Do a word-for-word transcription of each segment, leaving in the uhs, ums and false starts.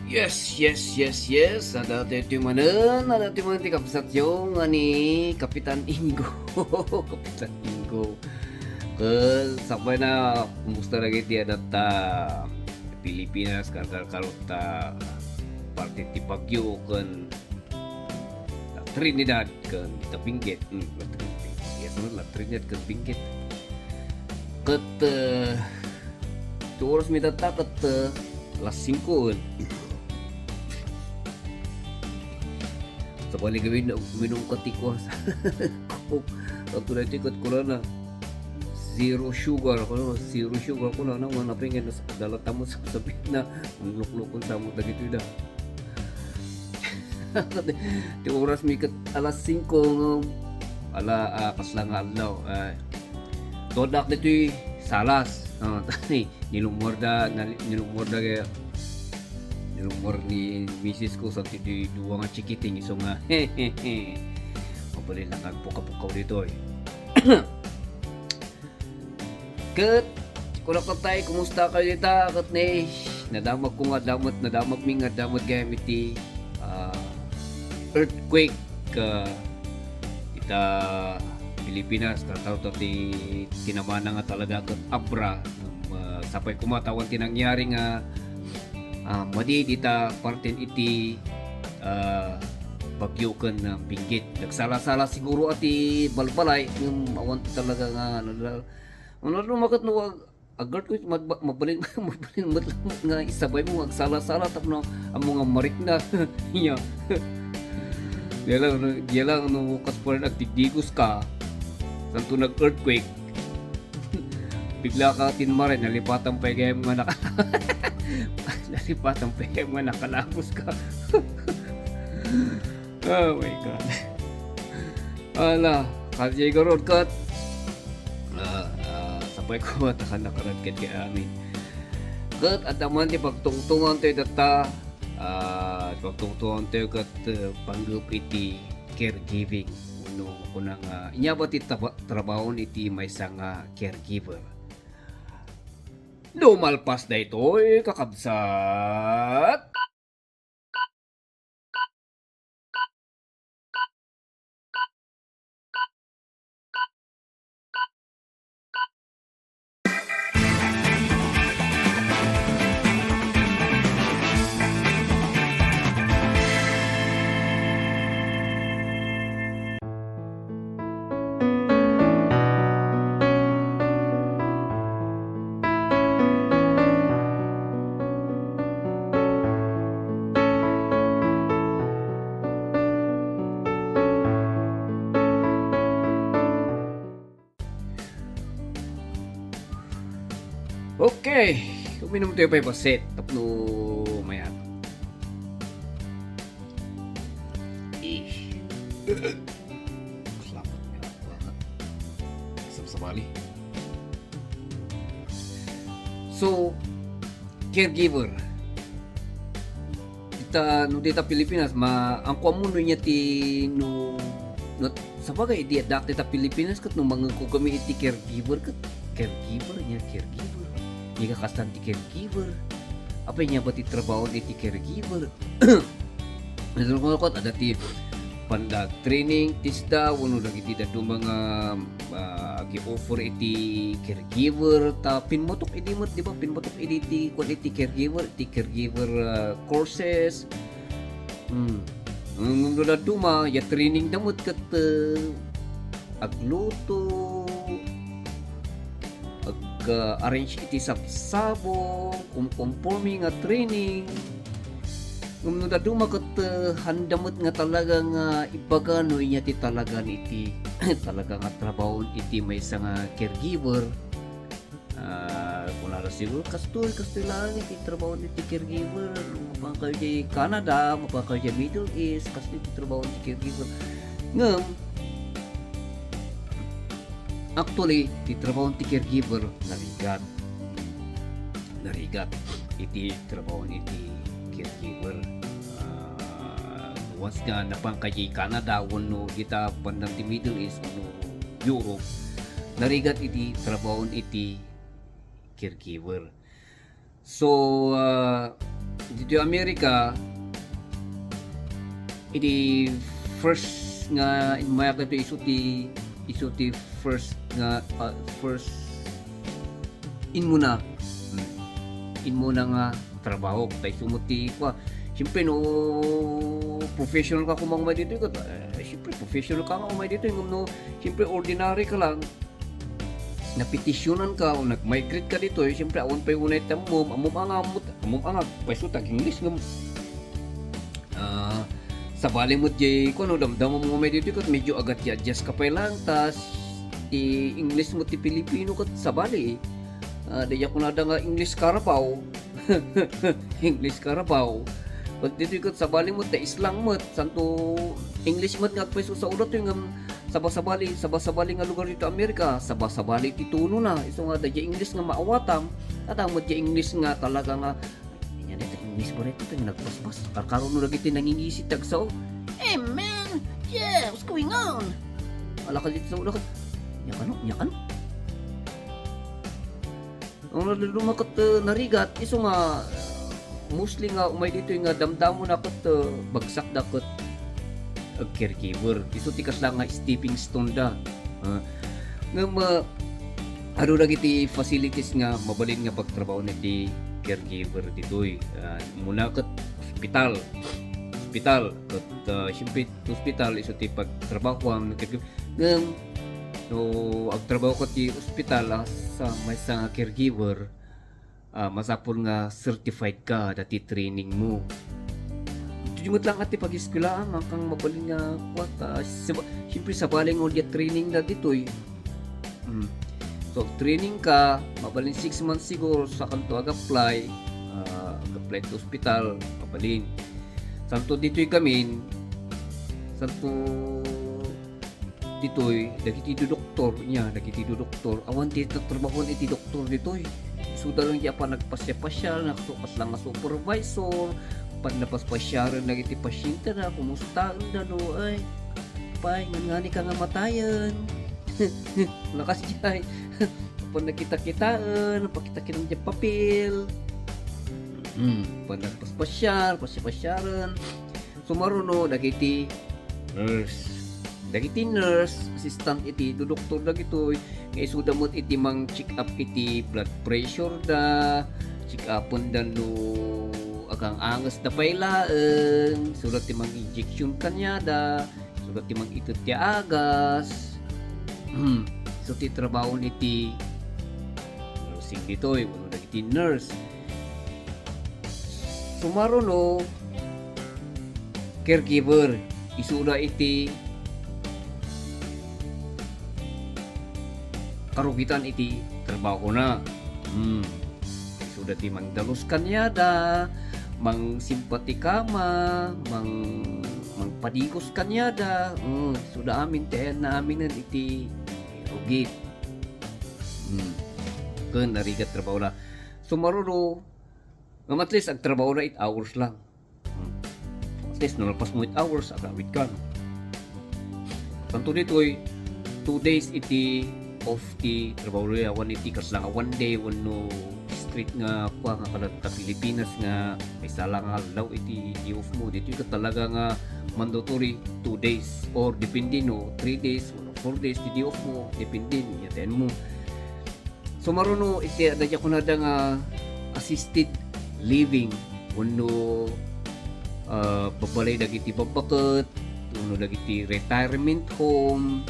Yes, yes, yes, yes. Adda daytoy manen, adda daytoy manen ti kabsatyo nga ni Kapitan Ingo. Kapitan Ingo. Ket sakbayna, kumusta dagiti adda ta Pilipinas, karkarkarot ta parte ti Baguio ken La Trinidad ken ita Benguet. Hmm, La Trinidad. Yes, no, La Trinidad ken Benguet. Ket, eh, ti oras mi tatta ket, eh, alas singko. Sabali gawin na uminom ka ti kuas. Coke. Ket kunana ti ket kunana, "Zero sugar." Kuno, "Zero sugar." Kunana, "Wen, apay nga nas-, dala ta met sa sabit na." Ang luklukon sa mo dagitoy da. Ti oras mi ket alas singko nga ala, ah, kasla nga aldaw. Ah, tumakder ditoy Salas. Ah, nilummuarda, nali-, nilummuarda kay, nilummuar ni misis ko sa ti dua nga chikiting, isu nga, mabalin lang agpukapukaw ditoy. Ket, kunak tayo, kumusta kayo dita? Ket ne, nadamagko nga adda met, nadamagmi nga adda met gayam iti, ah, earthquake, ah, ita Pilipinas, karkarot ti tinamana nga talaga ket abra, ah, sapay koma ta awan ti nangyari nga, ah, madi dita parten iti, ah, Baguio ken, ah, Benguet. Nagsala-sala siguro a ti balbalay, ngem awan ti talaga nga, ano, ano, ano, maket no ag-, ag-earthquake, magba-, mabalin, mabalin met lang nga isabay mo, agsala-sala, tapno, amo nga marikna. Iya. Diya lang, no, diya lang, no, kas pa rin agtigdigos ka, santo nag-earthquake, bigla ka tinmari, nalipatan pay gayam nga naka-, nalipatan pay gayam nga nakalagos ka. Oh my God. Ala, kasi garod ket, ah, ah, sapay ko ta kan nakarad ket kay amin. Ket adda man ti pagtungtungan tayo data, ah, pagtungtungan tayo ket, eh, panggep iti caregiving. Uno, kuna nga, inya ba ti taba-, trabaho iti maysa nga caregiver? Lumalpas daytoy, kakabsat. Okay, uminom tayo pay paset tapno mayat. Eh. Salamat nga. Sabsabali. So, caregiver. Ita, no, dita Pilipinas, ma-, ang kuwan mo, no, niya ti, no, no, sabagay, di, dak dita Pilipinas, ket no, mangegko kami iti caregiver, ket caregiver, niya caregiver. Niya kakastan ti caregiver. Apay niya ba ti trabaho iti caregiver? Nagdurukot, adda ti panda training, TESDA, wenno dagiti dadduma nga, ah, agi-offer iti caregiver, ta pinmutok idi met, di ba? Pinmutok idi ti, kuan iti caregiver, iti caregiver, ah, courses. Hmm. Ngem no dadduma, ya training da met ket, ah, agluto, ag-, ah, arrange iti sabsabong, kumkonforme nga training. Ngem no dadduma ket, eh, handa met nga talaga nga ibaga no inya ti talagan iti talaga nga trabaho iti maysa nga caregiver. Ah, kunada siguro, "Kastoy, kastoy laeng iti trabaho iti caregiver. Mapankayo di Canada, mapankayo di Middle East, kastoy iti trabaho iti caregiver." Ngem, actually, ti trabaho ti caregiver, narigat. Narigat iti trabaho iti caregiver. Ah, once nga napankayo di Canada, wenno dita bandang ti Middle East, wenno Europe, narigat iti trabaho iti caregiver. So, ah, Ditoy Amerika, iti first nga immayak ditoy isu ti, isu ti first nga, ah, first immuna. Hmm. Immuna nga trabaho. Tay sumot ti, kua, siyempre, no professional ka koma umay ditoy, ket, eh, siyempre, professional ka nga umay ditoy, ngem no, siyempre, ordinary ka lang, napetisyonanka o nag-migrate ka ditoy, siyempre, awan pay unay ti ammom, ammom anga, ammom, ammom anga, payso ti ag-English ngem, ah, sabali met jay, kuno, damdamam nga umay ditoy ket medyo agadjadjust ka pay lang, ta ti English met ti Filipino ket sabali. Ah, daydiay kunada nga English Carabao. English Carabao. Ket ditoy ket sabali met, ta slang met, santo English met nga agpayso sa ulo toy ngem sabasabali, sabasabali nga lugar ditoy Amerika, sabasabali ti tonona. Isu nga daydiay English nga maawatam, ket awan met diay English nga talaga nga, "Inya dayta English barito toy nga nagbasbas." Karkaron no dagiti nangingisit ti agsao. "Hey, man! Yeah, what's going on?" Ala ka dito sa ulo ket, "Nya kano? Nya kano?" Ang naluluma ket, eh, narigat, isu nga, mostly nga umay ditoy nga damdamona ket, eh, bagsakda ket ag-caregiver. Isu ti kasla nga stepping stone da. Ah, ngem, ah, adu dagiti facilities nga mabalin nga pagtrabaho iti caregiver ditoy. Ah, muna ket ospital. Ospital, ket, ah, siyempre, ospital, isu ti pagtrabahoam, caregiver. Ngem, no agtrabaho ka ti ospital as, ah, maysa nga caregiver, ah, masapul nga certified ka dati training mo. Ito met lang ti pag-eskwelaam, ah, kang mabalin nga kuwat, ah, sab-, siyempre, sabali nga diay training da ditoy. Mm. So, training ka, mabalin six months siguro, sakanto ag-apply, ah, ag-apply to ospital, mabalin. Santo ditoy gamin, santo ditoy, dagiti dudoktor, nya, dagiti dudoktor, awan ti tatrabahoan iti doktor ditoy. Isuda lang diay a panagpasiapasiar, nga su-, kasla nga supervisor, pannapaspasiaren dagiti pasientena, kumustaenda, no, ay, pay, ngannganika nga matayen. Lakas diay. Pannakitakitaen, pakitakitan diay papel. Hmm, panagpaspasiar, pasiapasiaren. Sumaruno dagiti nurse. Dagiti nurse, assistant iti dudoktor dagitoy, nga isuda met iti mang-check up iti blood pressure da, check upenda no agang-angesda pay laeng, isuda ti mang-injection kaniada, isuda ti mang-ited ti agas. Hmm, isu ti trabaho iti nursing ditoy, wenno dagiti nurse. Sumaruno, caregiver, isuda iti karugitan iti trabahona. Hmm. Isuda ti mangdalus kaniada, mangsimpati kama, mang-, mangpadigos kaniada. Hmm. Isuda amin ti ayanna aminen iti rugit. Hmm. Ken narigat trabahona. Sumaruno, ngem at least agtrabahona eight hours lang. Hmm. At least, nalpas mo eight hours, agawid ka, no? Tanto ditoy, two days iti off ti trabaho, awan iti kasla nga one day, wenno straight nga, kua, nga kada ta Pilipinas nga maysa lang nga aldaw iti day off mo. Ditoy ket talaga nga mandatory two days or depende no, three days, wenno four days ti day off mo, depende, nya ten mo. Sumaruno iti adda diay kunada nga assisted living, wenno, ah, babbalay dagiti babbaket, wenno dagiti retirement home,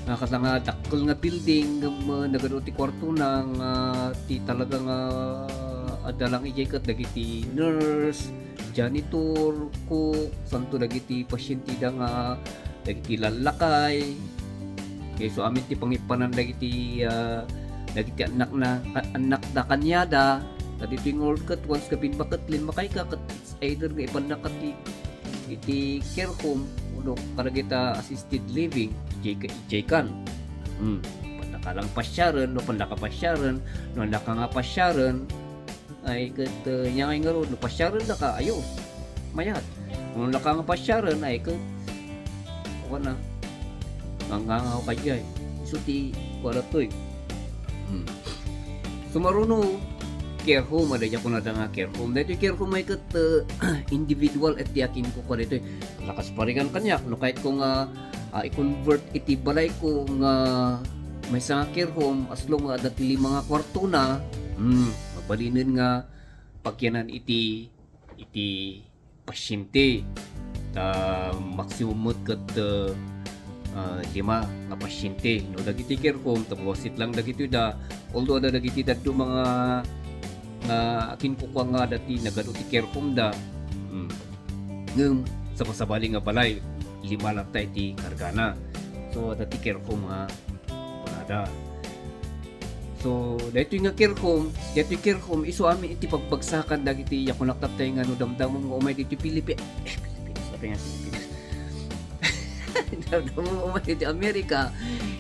nga kasla nga dakkel nga building, ngem, ah, nagadu ti kuartona nga ti talaga nga adda lang idiay ket dagiti nurse, janitor, cook, santo dagiti pasienteda nga dagiti lallakay. Kayso amin ti pangipanan dagiti, ah, dagiti annakna, a-, annakda kaniada. Ta ditoy nga ket once nga bimbaket, limakayka ket it's either nga ipannak iti, iti care home wenno kadagita assisted living, idiay ka, idiay kan. Hmm. Pandaka lang pasiaren, no pandaka pasiaren, no annaka nga pasiaren, ay ket, eh, nya ngay ngarud, no pasiarendaka, ayos. Mayat. No annaka nga pasiaren, ay ket, awan na. Mangangaw ka diay. Isu ti kuana toy. Hmm. Sumaruno, care home, adda diay kunada nga care home. Daytoy care home ay ket, uh, individual iti akinkukua daytoy. Lakas paringan kaniak, no kayatko nga, ah, i-convert iti balayko nga maysa nga care home, as long nga adda ti lima nga kuartona, hmm, mabalinen nga pagyanan iti, iti pasyente. Ta maximum met ket, uh, ah, lima nga pasyente. No dagiti care home, ta buwasit lang dagitoy da, although adda dagiti dadduma nga, nga akinkukua nga adda ti nagadu ti care home da. Hmm. Ngem sabasabali nga balay, lima latta iti kargana. So, adda ti care home nga kunada. So, daytoy nga care home, daytoy care home, isu amin iti pagbagsakan dagiti, ya kunak tattay nga no damdamom nga umay ditoy Pilipi-, eh, Pilipinas, sabi nga Pilipinas. Damdamom nga umay ditoy Amerika,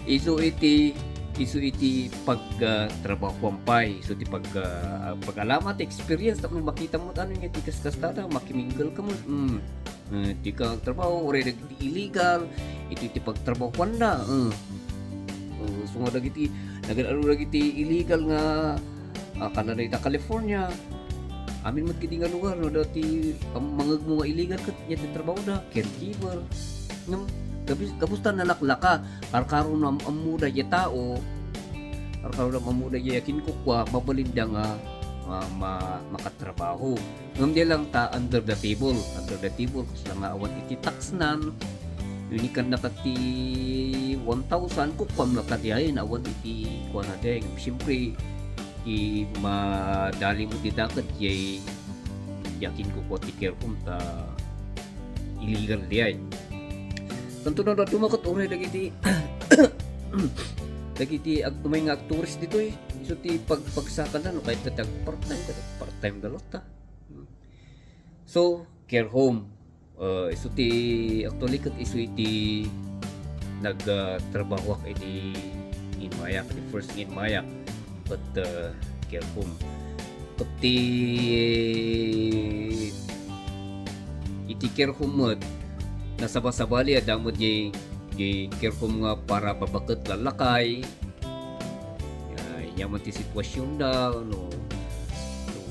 isu iti, isu iti pag, ah, trabahoan pay, isu ti pag, ah, pag-alamat, experience, tapno makita mo ano nga ti kaskastada, makimingle ka mo. Mm. Eh, ti ka trabaho, uray dagiti illegal, iti ti pagtrabahoanna. Eh. Oh, so nga dagiti, nagad-aro dagiti illegal nga, ah, kanada ita California. Amin met kiti nga lugar, no, dati, am-, mangegmo nga illegal ket, nia ti trabaho da, caregiver. Ngem, kabis-, kabusta nalaklaka, karkaro no am-, ammoda ya tao, karkaro no am-, ammoda ya kinkukua, mabalinda nga, ah, ma-, makatrabaho. Ngem di lang ta under the table, under the table, kasla nga awan iti taxnan, inikannaka ti one thousand, kukuam la ta diay, awan iti kuana diay. Siyempre, ti madali mo ti daket, yay, ya kinkukua ti care home ta illegal diay. Tanto na dumaket uray dagiti, dagiti ag-, umay nga agturist ditoy, isu ti pag-, pagsakada, no, kayat ket ag part-time, ket ag part-time da latta. So, care home. Uh, isu ti, actually, ket isu iti nag, uh, trabahoak idi inmayak, di first inmayak, ket, uh, care home. Ket ti, iti care home met, nasabasabali, adda met di, di care home nga para babaket lallakay, ah, inya man ti sitwasionda, no, no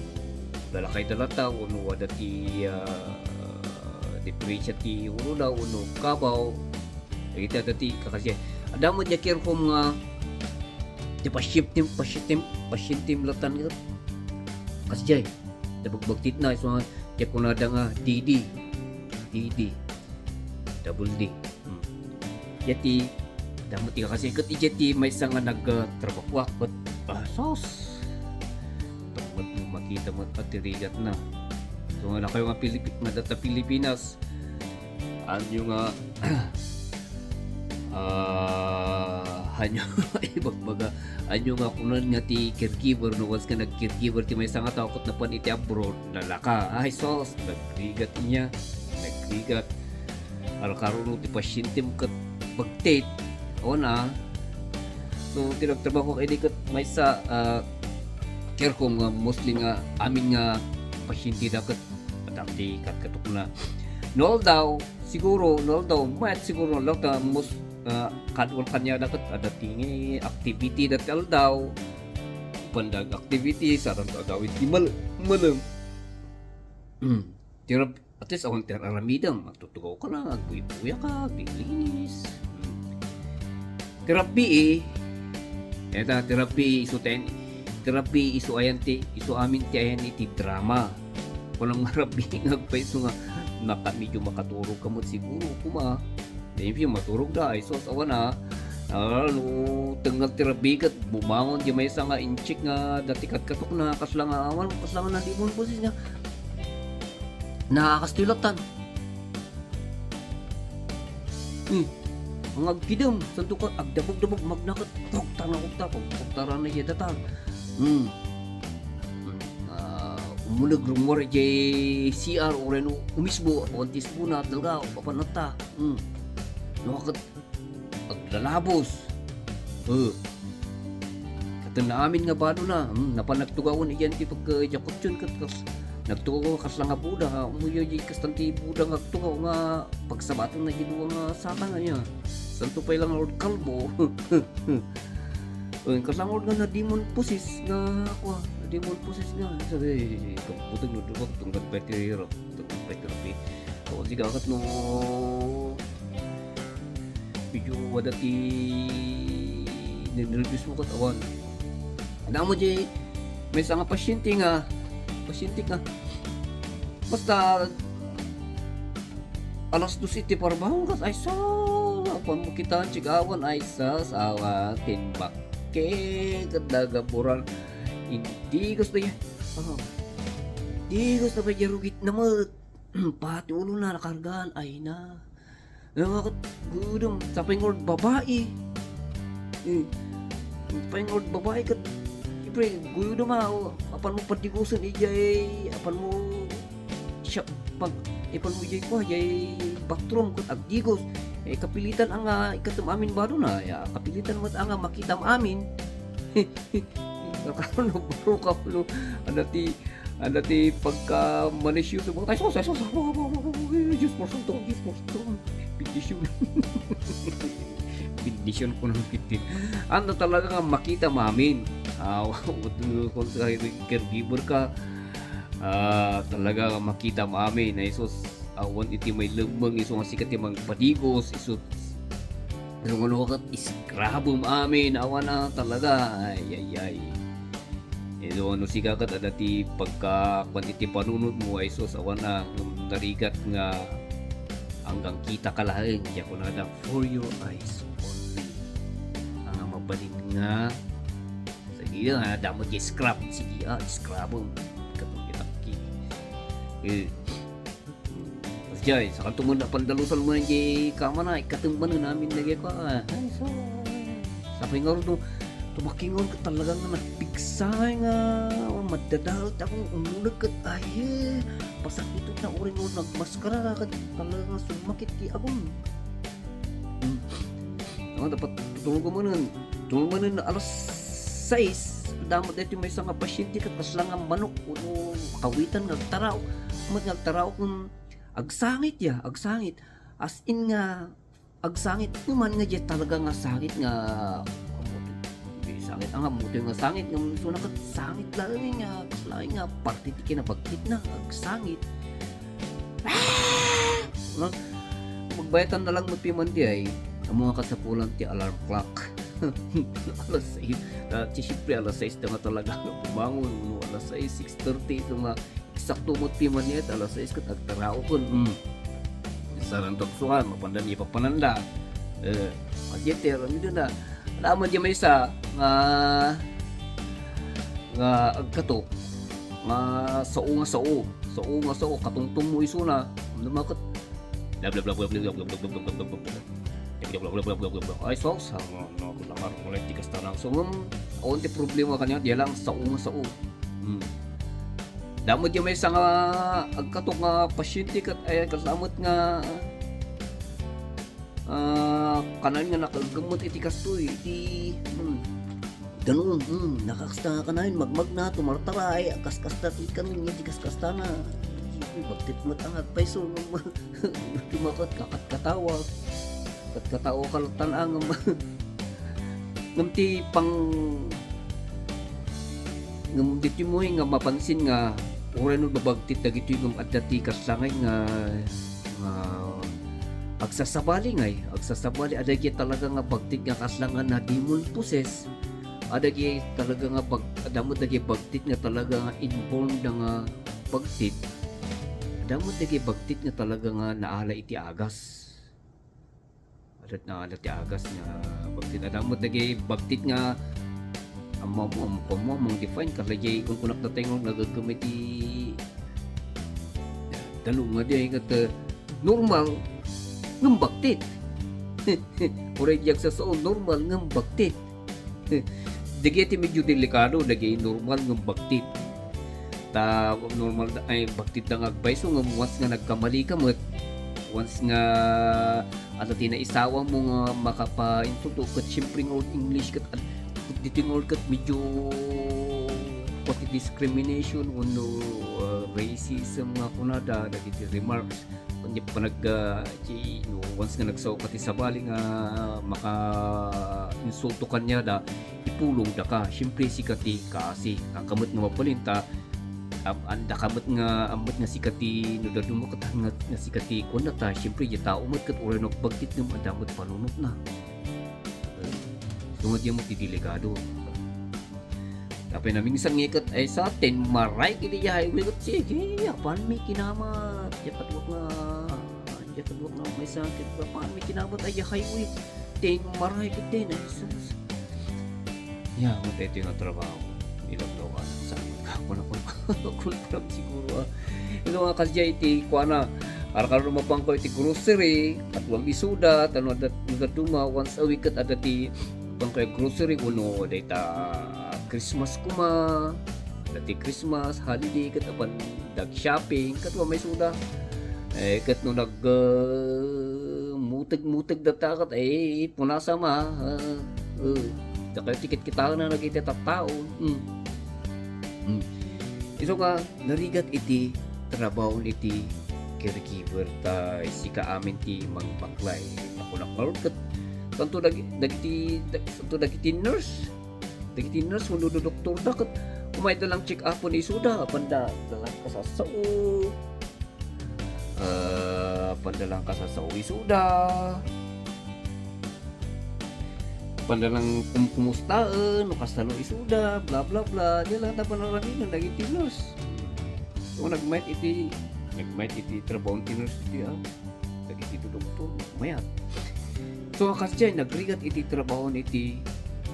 lalakayda latta, wenno adda ti, ah, diferensia ti uloda, wenno kabaw. Dagiti adda ti kakasi. Adda met diay care home nga ti pasyente, pasyente, pasyente latta nga kasdiay. Nabagbagtitna, isu nga, ti kunada nga D D. D D. Double D. Hmm. Iti, damo ti kakasi ket iti maysa nga nag, ah, trabahoak ket, ah, sus. Tapos mo makita mo at rigat na. So, nga na kayo nga Pilip-, nga data Pilipinas, anyo nga, ah, anyo ibagbaga, anyo nga kunan nga ti caregiver, no, once nga nag-caregiver ti maysa nga tao ket napan iti abroad, nalaka. Ay, sus, nagrigat niya. Nagrigat. Alkaruno ti pasyente ket bagtit. Ona. So, ti nagtrabaho idi ket maysa, ah, care home nga mostly nga amin nga pasyente da ket adda ti katkatukna. No aldaw, siguro, no aldaw, mayat siguro, no aldaw ta mos-, ah, kaduan kaniada ket adda ti activity dati aldaw. Pandag activity, sarang agawid ti mal-, malem. Hmm. Ti rab-, at least, awan ti aramidem, magtutugaw ka lang, agbuybuya ka, aglilinis. Hmm. Ti rabbii, eta, ti rabbii, isu ten, ti rabbii, isu ayan ti, isu amin ti ayan iti drama. Kunam nga rabbii nga agpayso nga, maka-, medyo makaturog ka met siguro, kuma. Then, if you maturog da, ay, sus, awan, ah. Ah, no, tengngal ti rabbii ket, bumangon, di maysa nga inchik nga, dati katkatok na, kasla nga, awan, kasla nga nadimon boses nga, nakakastoy latan. Hmm. Ang agkidem, santo ka, agdabog-dabog, magnaket, pugtana, pugta, pug-, pugtarana, iya datan. Hmm. Hmm. Ah, umuneg, rummuar, idiay C R, uray no, umisbo, awan ti isbona, talaga, papanata. Hmm. No, ket, aglalabos. Eh. Ket naamin nga bado na, hmm, napan nagtugawan idiay ti pag-, idiay kutyon ket kas-, nagtugaw kasla nga Buda, ha, umuyo di kastan ti Buda nga agtugaw nga pagsabaten na di dua nga Satan nga niya. Santo pay lang Lord Kalbo. Eh, kasla nga Lord nga nadimon pusis nga, kua, demon possess nga. Sabi, kabuteng no, diba, tunggal fighter hero, tunggal fighter hero. Awan sika ket no, medyo wada ti nerbiosmo ket awan. Damo di maysa nga pasyente nga, pasyente nga, basta alas dos iti parbangon ket, ay sus, apan mo kita, chikawan, ay sus, awa, timbak. Ket nagaburan, indigos na yan. Oh. Digos na pay diay rugitna met. Pati ulona nakargaan, ay na. Nga ket gudem, sapay ngarud babai. Eh, sapay ngarud babai ket, siyempre, gudem a, o, apan mo padigosen idiay, apan mo siya, pag, apan mo idiay kua, idiay bathroom ket agdigos. Eh, kapilitan a nga ikatem amin baro na, ya, kapilitan met a nga makitam amin. Kakano, baro ka, no? Ano ti, ano ti pagka-manisyoso mo? Ay, sus, ay, sus, apo, apo, apo, apo, Diyos mo, santo, Diyos mo, santo. Bendisyon. Bendisyon ko ng pitin. Ano talaga nga makita mamin? Ah, kung sa caregiver ka, ah, talaga makita mamin. Ay, sus, awan iti may lemmeng, isu nga sika ti mangpadigos, isu, isu nga no, kat iskrabem amin, awan na talaga. Ay, ay, ay. Isu no sika ket adda ti pagka-, kuan iti panunotmo, ay sus, awan na, ngem narigat nga anggang kita ka laeng, diay kunada, "For your eyes only." Ang mabalin nga, sige, ah, damo ti scrap, sige, ah, scrap, um, katong itakki. Eh, Jay, sakanto met a pandalusan mo diay kamana, ikatem manen amin dagiti kua. Ay, so, sapay ngarud no, tumakki ngarud ket talaga nga nagpiksay nga maddadael ti agong, umuleg ket, ay, eh, pasakiton na uray nga nagmaskara ket talaga nga summakit ti agong. Hmm. Ano, dapat tutulog ka manen. Tulog manen alas sais. Damo daytoy maysa nga pasyente ket kasla nga manok, uno, kawitan nga agtaraok. Met nga agtaraok, hmm, agsangit ya, agsangit. As in nga, agsangit. Ngem man nga diay talaga nga sangit nga, di sangit, ah, nga mutoy nga sangit, nga isu na ket sangit laeng nga, kas laeng nga parte ti kinabagtitna, agsangit. Ah! No? Magbayatan na lang met piman diay, ammo nga kasapulan ti alarm clock. Alas sais, ah, ti siyempre alas sais da nga talaga nga bumangon, no? Alas sais, six thirty, isu nga eksakto met piman diay, alas sais ket agtaraoken. Hmm. Saranta isuan, mapanda diay papananda. Eh, alas siyete, aramidenda. Awan diay maysa nga, nga agkato, nga sao nga sao, sao nga sao, katungtong mo isuna, ano, maket, bla, bla, bla. Ay, sus, ang, ano, ano, ano, ano, ti kasta lang. So, ngem, awan ti problema kaniana, diay lang, sao nga sao. Hmm. Damo diay maysa nga agkato nga pasyente ket, ay, kasla met nga, ah, kanayon nga nakagemmet iti kastoy, iti, hmm, danum, hmm, nakakasta nga kanayon, magmagna, tumartaray, kaskasta ti kanayon, iti kaskastana. Bagtit met nga agpayso, ngem, ti maket, kakatkatawa. Katkatawa ka latta, ngem, ngem ti pang-, ngem ditoy mo nga mapansin nga uray no babagtit dagitoy ngem adda ti kasla nga, nga agsasabali ngay, agsasabali, adda diay talaga nga bagtit nga kasla nga na demon possess, adda diay talaga nga bag-, adda met dagiti bagtit nga talaga nga inborn da nga bagtit, adda met dagiti bagtit nga talaga nga naala iti agas. Adat na, adat ti agas nga bagtit. Adda met dagiti bagtit nga ammo, ammo, ammo, ammo, ammo define. Kasla diay kunkunak datay nga nagagamit ti danum nga diay ket, eh, normal ngem bagtit. Uray diay agsasao, normal ngem bagtit. Dagiti medyo delikado, dagiti normal ngem bagtit. Ta normal da, ay, bagtit da nga agpayso ngem once nga nagkamali ka met, once nga, ano, ti naisawam mo nga makapainsulto ket siyempre nga English ket ad-, ditoy nga ket medyo ti discrimination wenno, ah, racism nga kunada dagiti remarks. Ania panag-, ah, ti, no, once nga nagsao ka ti sabali nga makainsulto kaniada, ipulongda ka. Siyempre, sika ti kaasi. Haan ka met nga mabalin ta, am-, haan ka met nga, haan met nga sika ti, no dadduma ket nga, nga sika ti kuana ta, siyempre, diay tao met ket uray no agbagtit ngem adda met panunotna. Isu nga diay met ti delikado. Apay namingsan nga ket, ay sa, tinmaray ket diay highway ket, sige, apanmi kinamat. Diay kaduak nga, diay kaduak nga maysa ket, apanmi kinamat, ay, diay highway. Tinmaray ket diay, ay, sus. Ya, matay ito nga trabaho. Ilawlawan. Saan ka? Kuna, kuna, kuna, kuna, siguro, ah. Ito nga, kasdiay iti kuana, arakar rumapanko iti grocery, ket wan isuda, tano adda, adda duma, once a week, ket adda ti pangkay grocery, uno, dayta Christmas kuma, dati Christmas, holiday, ket apan dag-shopping, ket wa may suda. Eh, ket no nag, uh, muteg-muteg data ket, eh, punasa ma, uh, uh, dakayo ti kitkitaenna dagiti tattao. Mm. Mm. Isu nga, narigat iti trabaon iti caregiver ta sika amin ti mangbaklay. Ako na, ket tanto dag-, dagiti, dag-, tanto dagiti nurse, dagiti nurse wenno doktorda ket umayda lang check-upon isuda, apanda lang kasassao, ah, apanda lang kasassao isuda, apanda lang kum-, kumustaen, no kasta no isuda, bla, bla, bla. Diay lang ta panaramidan dagiti nurse. So, nagmayat iti, nagmayat iti trabaon ti nurse iti, ah, dagiti doktor, mayat. So, kasdiay, nagrigat iti trabaon iti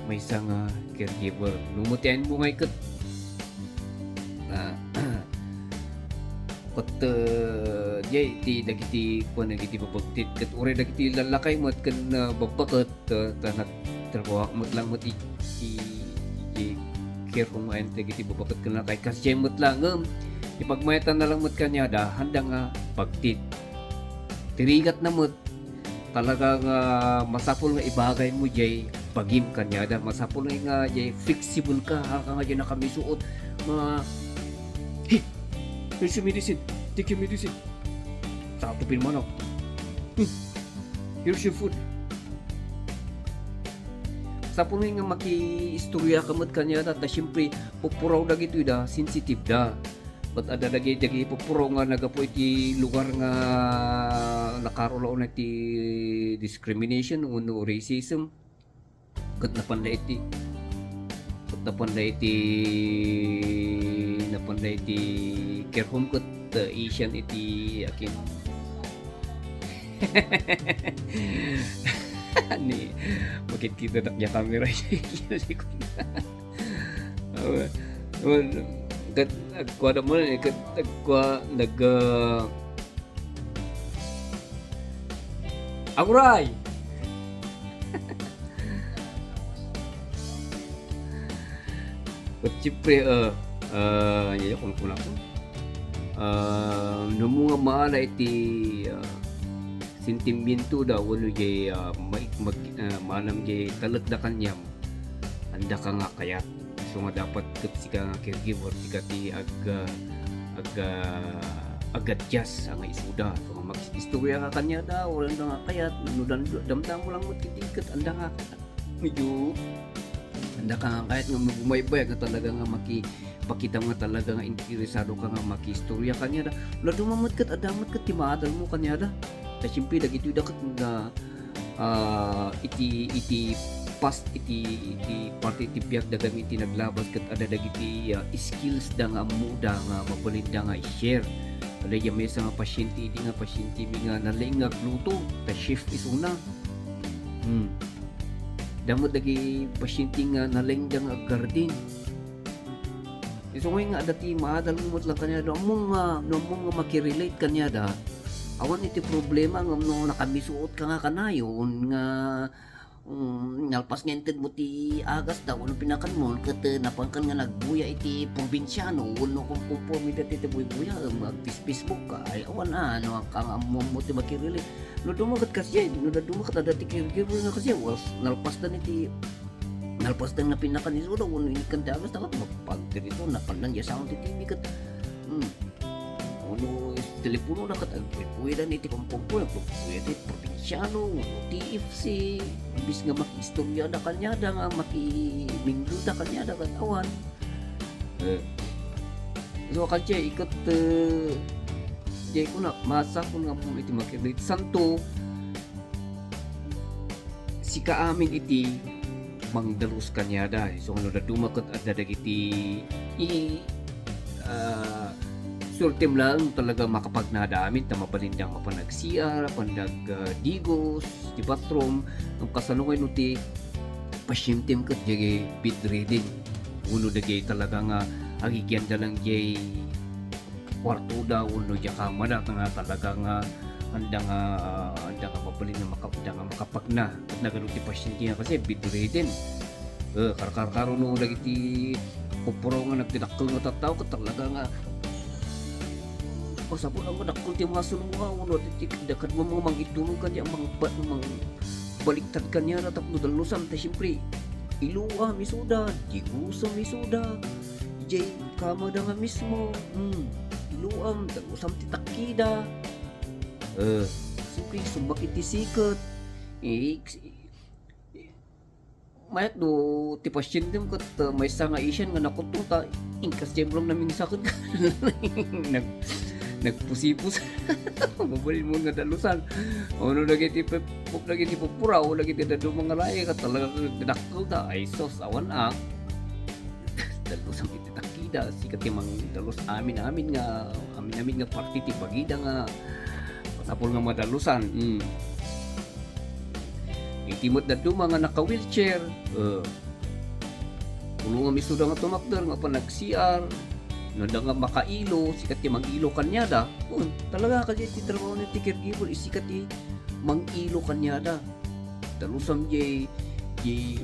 maysa nga caregiver. No, mutian mo ngay ket, ah, ket, ah, diay iti dagiti, kuan, dagiti babagtit, ket uray dagiti lallakay met ken, ah, babba ket, ta, ta nagtrabaho met lang met i-, i-, i-, care home nga dagiti babaketna kay kasdiay met lang, ngem ipagmayatanna lang met kaniada, haan da nga pagtit. Ti rigatna met, talaga nga masapul nga ibagay mo diay bagim kaniada. Masapul nga, nga diay flexible ka, haan ka nga diay nakamisuot nga, "Hey, here's your medicine. Take your medicine." Sa atupin manok. Hmm. Here's your food. Sapul nga makiistorya ka met kaniada, ta siyempre, pupuraw dagitoy da, sensitive da. Ket adda dagiti, dagiti pupuraw nga naggapu iti lugar nga nakaruar la unay ti discrimination wenno racism. Ket napanda iti, ket napanda iti, napanda iti care home ket, uh, Asian iti akin. Ni, makitkitak diay camera iti likod. Awa, awa, ket agkua da mo, eh, ket agkua, nag, uh, Aguray! Ket siyempre, ah, ah, ania, kunkunako. Ah, no ammom nga maala iti, ah, sentimiento da, wenno diay, ah, ma-, mag-, ah, maanam diay talek da kaniam, andaka nga kayat. So nga dapat ket sika nga caregiver, sika ti ag-, ah, ag-, ah, ag-adjust nga isuda. So nga mag-istorya ka kaniada, uray anda nga kayat, no dan-, damdamo lang met iti ket anda nga medyo andaka nga kayat nga bumaybayag nga talaga nga makipakitam nga talaga nga interesado ka nga makiistorya kaniada. No dadduma met ket adda met ket ti maadalmo kaniada. Ta siyempre, dagitoy da ket nga ah, iti, iti past, iti, iti parte iti biag da kami iti naglabas ket adda dagiti, ah, skills da nga ammoda nga mabalinda nga i-share. Adda diay maysa nga pasyente idi nga pasyentemi nga nalaing nga agluto, ta chef isuna. Hmm. Adda met dagiti pasyente nga nalaingda nga aggarden. Isu ngay nga adda ti maadalmo met lang kaniada, no ammom nga, no ammom nga makirelate kaniada, awan iti problema ngem no nakamisuot ka nga kanayon nga, mm, nalpas nga inted mo ti agas da, wenno pinakan mo, ket, eh, napankan nga nagbuya iti probinsiano, wenno konkonporme iti, iti buybuyaem, agfacebook ka, ay awan a, no, haan ka nga ammom ti makirelate. No dadduma ket kasdiay, no dadduma ket adda ti caregiver nga kasdiay, was, nalpasdan iti Nalpas da nga pinakan isuda, wenno inikkan ti agas, dapat magpagtirito, napannang ya sound ti T V ket, hmm. Wenno telepono na ket agpuypuy da ni ti pampampuy, agpuypuy ti probinsiano, wenno T F C, imbes nga makiistorya da kaniada nga makiminglo da kaniada ket awan. Eh. So, kadiay ket, eh, diay kuna, masapul nga ammom iti makirnit. Santo, sika amin iti mangdalus kaniada. So, ano, dadduma ket adda dagiti i-, ah, suertem laeng talaga makapagnada amin, ta mabalin da nga mapan nag-C R, mapan nag-, ah, digos, ti bathroom, ngem kasano ngay no ti pasientem ket diay bedridden. Wenno dagiti talaga nga agigianda lang diay kuartoda wenno diay kamada nga talaga nga anda nga, ah, anda nga mabalin nga maka-, anda nga makapagna. Ket nagadu ti pasiente nga kasi bedridden. Eh, karkarkaro no dagiti pupuraw nga nagdidakkel nga tattao ket talaga nga masapul a madakkel ti muscle mo, wenno ti, ti, ti, kadua mo mangitulog kaniada, mang-, ba-, mang-, baliktad kaniada tapno dallusan, ta siyempre, iluam isuda, digosem isuda, diay kamada nga mismo, hmm, iluam, dallusam ti takkida. Eh, siyempre, sumak iti siket. Eh, mayat no ti pasientem ket, uh, maysa nga Asian nga nakuttong ta, inkasdiay mo lang namingsaket. Nag-, nagpusipus. Mabalin mo nga dallusan. Ono dagiti pep-, dagiti pupura, o dagiti dadduma nga laeng, ket talaga nagdadakkel ta. Ay, sus, awan a. Dallusan iti takkida, sika ti mangdallus amin-amin nga, amin-amin nga parte ti bagida nga masapul nga madallusan. Mm. Iti met dadduma nga naka-wheelchair, eh, pulongam isuda nga tumakder nga apan nag-C R, no adda nga makailo, sika ti mang-ilo kaniada. Hmm, talaga, kadi ti trabaho ni ti caregiver, sika ti mang-ilo kaniada. Dallusam diay, diay,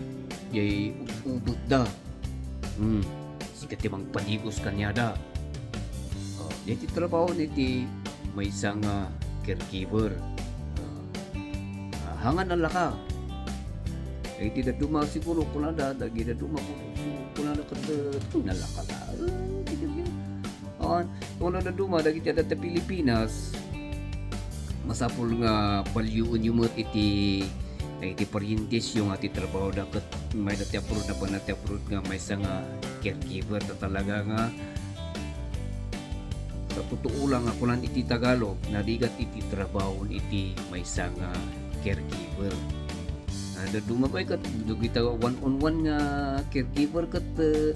diay ub-, ubetda. Hmm, sika ti mangpadigos kaniada. Oh, diay ti trabaho ni ti maysa nga caregiver. Ah, ah, hangan a laka. Iti dadduma siguro kunada, dagiti dadduma kun-, kunada ket, eh, nalaka la. Eh, di, di, di. Awan, kunada dadduma, dagiti adda ta Pilipinas, masapul nga balioenyo met iti, iti parientesyo nga ti trabahoda ket mayda ti abroad, napanna ti abroad nga maysa nga caregiver ta talaga nga sa totoo lang nga kunan iti Tagalog, narigat iti trabaho iti maysa nga caregiver. Ah, dadduma pay ket dagita one on one nga caregiver ket, eh,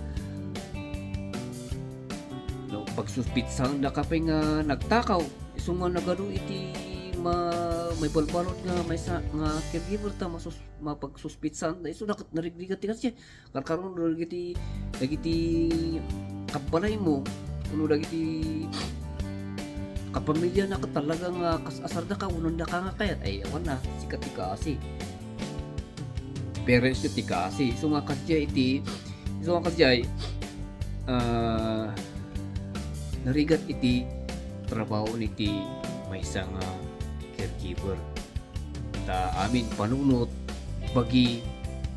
no, pagsuspitsaendaka pay nga nagtakaw, isu nga nagadu iti ma-, maibalbalud nga maysa nga caregiver ta masus-, mapagsuspitsaenda, isu da ket narigrigat ti kasidiay. Karkaron dagiti, dagiti kabbalaymo, wenno dagiti kapamiliana ket talaga nga kas-asardaka, wenno daka nga kayat, ay, awan na, sika ti kaasi. Parents ti kaasi. Isu nga kasidiay iti, isu nga kasidiay, ah, narigat iti trabaho ni ti maysa nga caregiver. Ta amin panunot, bagi,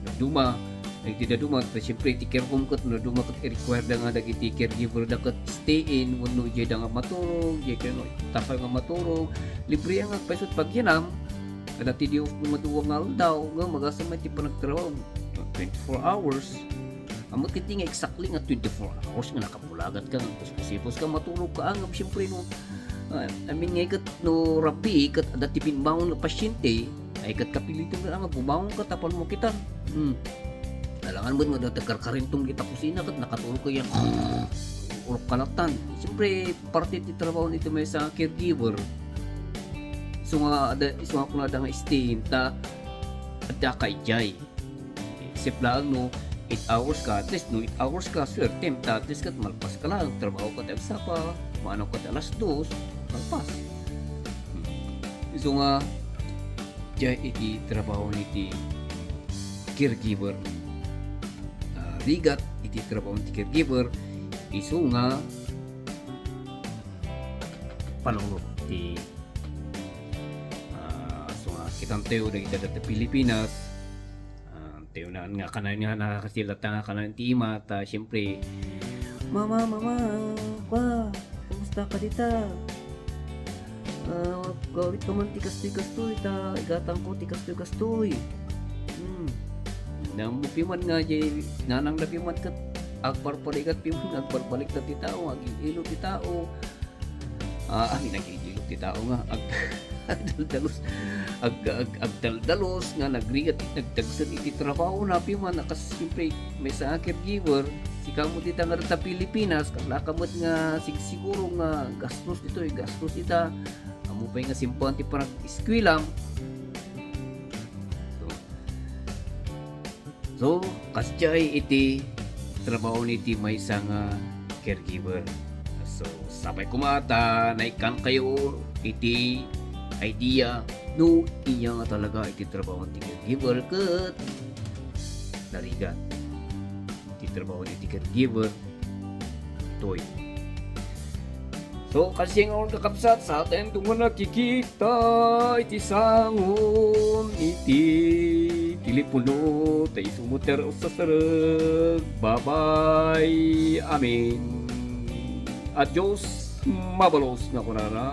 no duma, iti dadduma, ta siyempre, iti care home ket, no duma ket i-require da nga dagiti caregiver da ket stay in, wenno diay da nga maturog, diay kano tapay nga maturog, libre nga agpayso ti pagyanam, kada ti Dios no madua nga aldaw, nga magasa met ti panagtrabaho, twenty-four hours. Ammok iti nga exactly nga twenty-four hours nga nakabulagat ka, nga kuskusipos ka, maturog ka, ngem siyempre no, ah, I mean nga ket no rabbi, ket adda ti bimbangon nga pasyente, ay ket kapilitan nga bumangon ka tapno makitam. Hmm. Alangan met nga adda ti karkarintong ita kusina ket nakaturog ka yan. Urok ka latan. Siyempre, parte ti trabaho nito maysa nga caregiver. Isu nga adda, isu nga kunada nga stay in ta, adda ka idiay. Except laeng no eight hours ka, at least no eight hours ka, swertem ta at least ket malpas ka laeng, trabaho ka ti agsapa, maano ka ti alas dos, malpas. Hmm. Isu nga, diay iti trabaho ni ti caregiver. Ah, rigat iti trabaho ti caregiver, isu nga panunot ti, ah, isu nga kitantayo dagiti adda ti Pilipinas, ah, Yun na nga, kanayon nga nakakasila ta nga kanayon ti ima, ta siyempre, "Mama, mama, pa, kumusta ka dita? Ah, gawit ka man ti kastoy-kastoy, ta igatang ko ti kastoy-kastoy." Hmm. Namo piman nga, jay, nanang na piman ket agparparigat piman nga agparbalikta ti tao, ag-ilo ti tao. Ah, amin, nagigilot ti tao nga ag-, agdaldalos, ag-, ag-, agdaldalos nga nagrigat, nagdagsen iti trabaho na piman, a kas, siyempre, maysa nga caregiver, sika met dita nga ta Pilipinas, kaslaka met nga sigsiguro nga gastos ditoy, gastos ita, ammo pay nga simpuan ti panag-eskuelam. So, So, kasdiay iti trabaho ni ti maysa nga caregiver. So, sapay koma ta naikkan kayo iti idea no iya nga talaga iti trabaho ti caregiver ket narigat iti trabaho ti caregiver toy. So, kasdiay nga kakabsat, sa atin nga nakikita iti sangon iti telepono, ta isu met ti usasareg. Bye-bye. Amin. Adios, mabalos nga kunana.